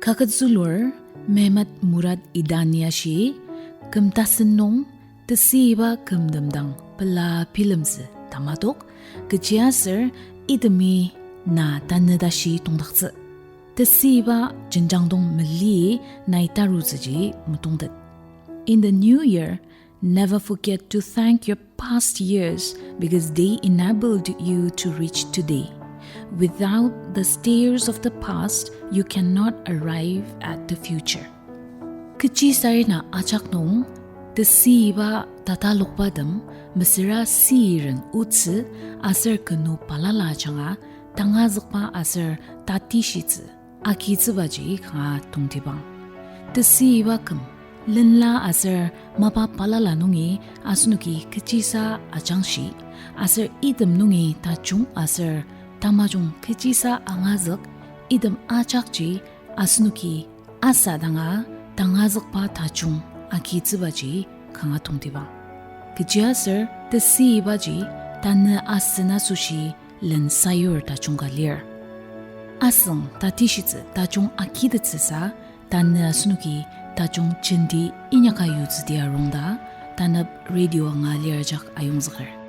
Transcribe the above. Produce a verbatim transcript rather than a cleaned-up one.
Kaket zülur Mehmet Murat İdani ashi, küm tasen nung tesüiba kümtem dang pela bilemtsü tamadok, kechiaser itemi na tanü tashi tongdaktsü. Tesüiba jenjangdong meli nai tarutsüji metongtet. In the new year, never forget to thank your past years because they enabled you to reach today. Without the stairs of the past, you cannot arrive at the future. Kechisarena ajak nung, tesüiba tatalokbatem, mesüra süiren otsü, aser kenu balala ajanga, tangazükba aser tatishitsü agitsübaji kanga tongtibang. Tesüiba küm, lenla aser mapa balala nungi asenoki kechisa ajangshi, aser item nungi tajung aser tamajung kechisa angazük, item ajakji asenoki asadanga tangazükba tajung agitsübaji kanga tongtibang. Kechiaser tesüibaji tanü asen asoshi len sayur tajung ka lir. Asüng tatishitsü tajung agitettsüsa, tanü asenoki tajung jenti inyaka yutsüdi arungda, tanep radio anga lir ajak ayongzüker.